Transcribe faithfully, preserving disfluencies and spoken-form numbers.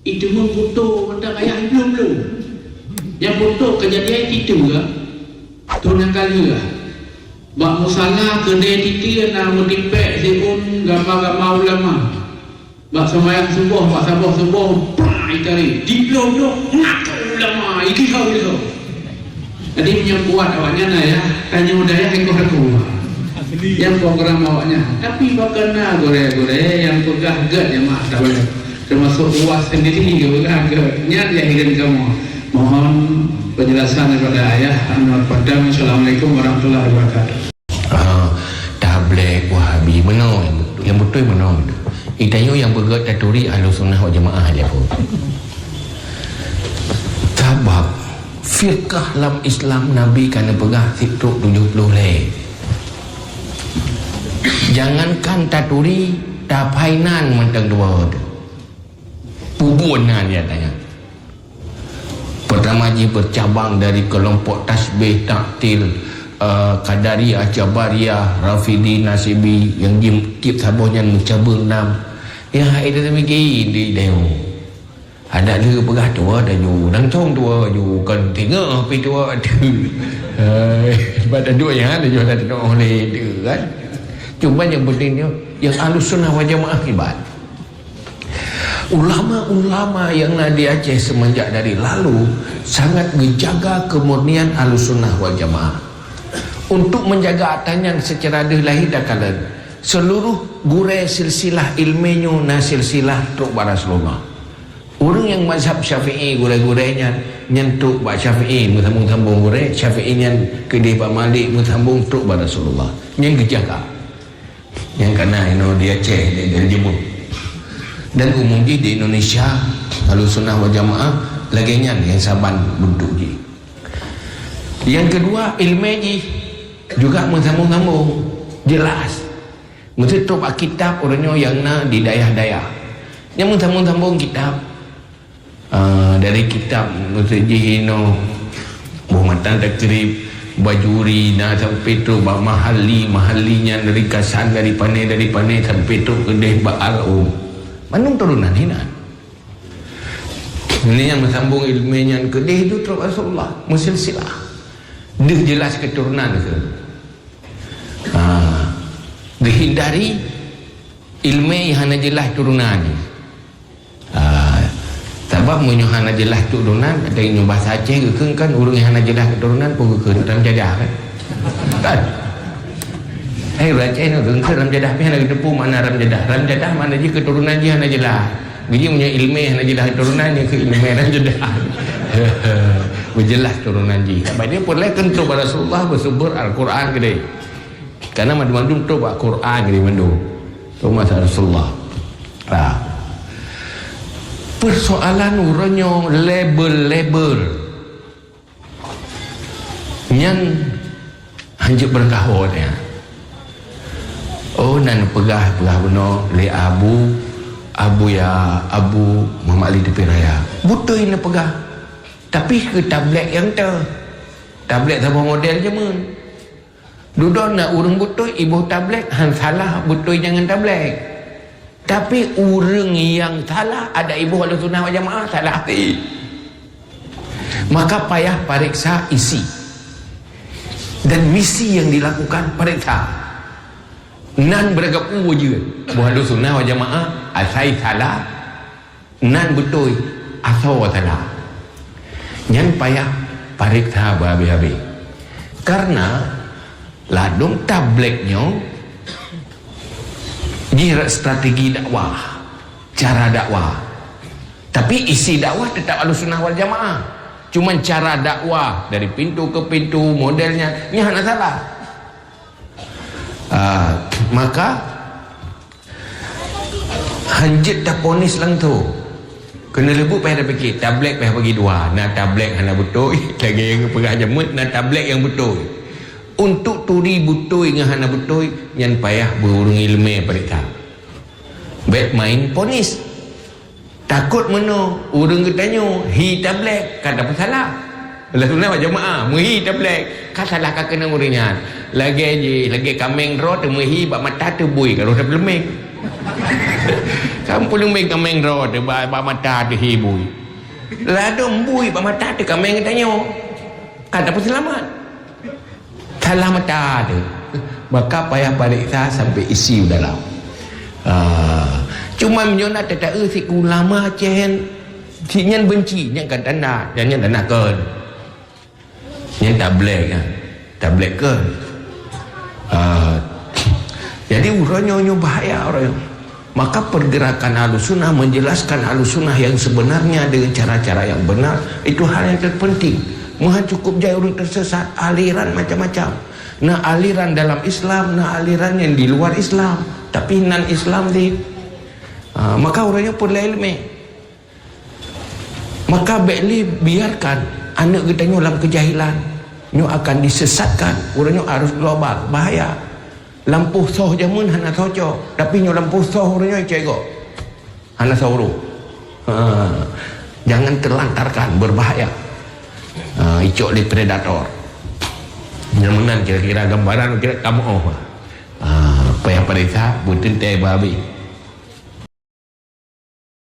Itu meuputo mantong ayah belum-belum. Nyang puto kejadian itu ya. Tu nyang kali ya. Bak musala keudeh titi na meutipek siôn gama-gama ulama. Bak sembahyang suboh, bak saboh suboh, pah, itari. Di bloe-bloe, ngaku ulama, igihau-gihau. Jadi, meunyoe kuat awaknyan, ayah, tanyoe dayah ikoh raku. Nyang program awaknyan. Tapi, bak na gurée-gurée nyang peugah gét jamaah tabligh. Termasuk uas sendiri geupeugah gét. Nyan nyang hireuen kamoe. Mohon penjelasan daripada ayah. Anwar Padang. Assalamualaikum warahmatullahi wabarakatuh. Ah, tabligh, Wahabi, meunoe nyang beutôi, nyang beutôi meunoe. Geutanyoe nyang beugét taturi Ahlussunnah wal Jamaah lé pun. Sabab firqah lam Islam Nabi ka neupeugah sitrok tujoh ploh lhée. Jangankan taturi, taphainan mantong dua tu. Peubon na dia tanya. Pertama jih bercabang dari kelompok tasbih, taktil, eh, Qadariyah, Jabariyah, Rafidi, Nasibi, nyang jih tiep saboh nyan meucabang nam. Ya, hai dah mikir di deo. Adak lheueh peugah tuha dah ju, langsung tuha ju, kon tengok api tuha tu. Hai, bak dah dua nyan dah ju dah tengok oleh tu kan. Cuma yang penting tu, yang Ahlussunnah wal Jamaah kiban. Ulama-ulama nyang na di Aceh semenjak dari lalu sangat geujaga kemurnian Ahlussunnah wal Jamaah. Untuk menjaga ata nyan secara deuh lahé takalon, seluruh gurée silsilah ilmé nyoe na silsilah trok bak Rasulullah. Ureuëng nyang mazhab Syafi'i gurée-gurée nyan, nyan trok bak Syafi'i, meusambung-sambung gurée, Syafi'i nyan keudeh bak Malik, meusambung trok bak Rasulullah. Nyan geujaga. Nyang kana inoe di Aceh, di, di Jemur. Dan umum jih di Indonesia, Ahlussunnah wal Jamaah, lagée nyan nyang saban bentuk jih. Yang kedua, ilmé jih juga meusambung-sambung, jelas. Meusti trok bak kitab ureuëng nyoe nyang na di dayah-dayah. Nyang meusambung-sambung kitab. Ah, dari kitab meuseujih inoe, boh matan takrib, Bajuri na sampai trok bak Mahalli, Mahalli nyan dari Kasan, dari Pane, dari Pane sampai trok keudeh bak Al-Um. Mandum turunan hinan. Ini yang meusambung ilmu nyan keudeh tu trok Rasulullah, meusilsilah. Deuh jelas keturunan ke? Ah, dihindari ilmu hana jelas turunan. Ah, sabab meunyoe hana jeulaih turonan, ada nyoe bahasa Aceh geukheun kan ureuëng nyang hana jeulaih keuturonan pun geukheun ram jadah kan? Kan? Hai ureuëng Aceh nyoe geukheun ram jadah, pih hana geuteupeue makna ram jadah. Ram jadah makna jih keuturonan jih hana jeulaih. Geujih meunyoe ilmé hana jeulaih keuturonan, nyan keuh ilmé ram jadah. Beujeulaih turonan jih. Sabab nyan peureulée keuneuk bak Rasulullah beusumber Al-Quran keudeh. Karena mandum-mandum trok bak Quran keudeh mandum. Trok masa Rasulullah. Ha. Persoalan uroe nyoe label-label nyan hanjeuet beureugaho nyan. Oh, nan peugah, peugah bunoe lé Abu, Abu ya, Abu Muhammad Ali Tepi Raya. Beutôi na peugah. Tapi keu tablet nyang teu. Tablet saboh model jameun. Dudoe na ureuëng beutôi iboh tablet, han salah beutôi jangan tablet. Tapi ureuëng nyang salah ada iboh Ahlussunnah wal Jamaah, salah hati. Maka payah pareksa isi dan misi yang dilakukan, pareksa. Nan beuragam ujeuen. Boh Ahlussunnah wal Jamaah asai salah, nan beutôi asoe salah. Nyan payah pareksa beuhabéh-habéh. Karena ladôm tablet nyoe jih rot strategi dakwah, cara dakwah. Tapi isi dakwah tetap Ahlussunnah wal Jamaah. Cuman cara dakwah dari pintu ke pintu, modelnya, nyan hana salah. Ah, maka hanjeuet taponis langsung. Keuneuk leubuet payah tapikir, tablet payah bagi dua. Na tablet hana beutôi, lagée nyang geupeugah jameun, na tablet nyang beutôi. Untuk turi beutôi ngon hana beutôi, nyan payah beu ureuëng ileumé peuriksa. Bék main ponis. Takot meunoe ureuëng geutanyoe hi tablet ka tapeusalah. Ahlussunnah wal Jamaah meuhi tablet ka salah ka keunong ureuëng nyan. Lagée jih, lagée kaméng droe teumeuhi bak mata teubui ka roh tapeuleumeng. Kan peuleumeng kaméng droe teuh bak, bak mata teuh hi bui. Ladôm bui bak mata teuh kaméng geutanyoe. Kan tapeuseulamat. Salah mata teuh. Maka payah pareksa sampai isi u dalam. Ah, cuma meunyoe na teuta-eu siku ulama Aceh, si nyan benci, nyan kan tanda, nyan, nyan tanda kon. Nyan tablek kan. Tablek kon. Ah, jadi uroe nyoe, nyoe bahaya uroe nyoe. Maka pergerakan Ahlussunnah menjelaskan Ahlussunnah yang sebenarnya dengan cara-cara yang benar, itu hal yang terpenting. Meuhan cukup jai ureuëng tersesat, aliran macam-macam. Nah, aliran dalam Islam, nah, aliran yang di luar Islam. Tapi nan Islam di. Ah, maka uroe nyoe peureulée iéleumé. Maka bék lé biarkan aneuëk geutanyoe lam keujahilan. Nyoe akan disesatkan. Uroe nyoe arus global, bahaya. Lampôh soh jameun hana soe cok, tapi nyoe lampôh soh uroe nyoe cok gob. Hana soe urôh. Ha. Jangan terlantarkan, berbahaya. Ha, icok lé predator. Nyan meunan kira-kira gambaran kira kamoe. Ha, payah pareksa, beuteuntée bah habéh.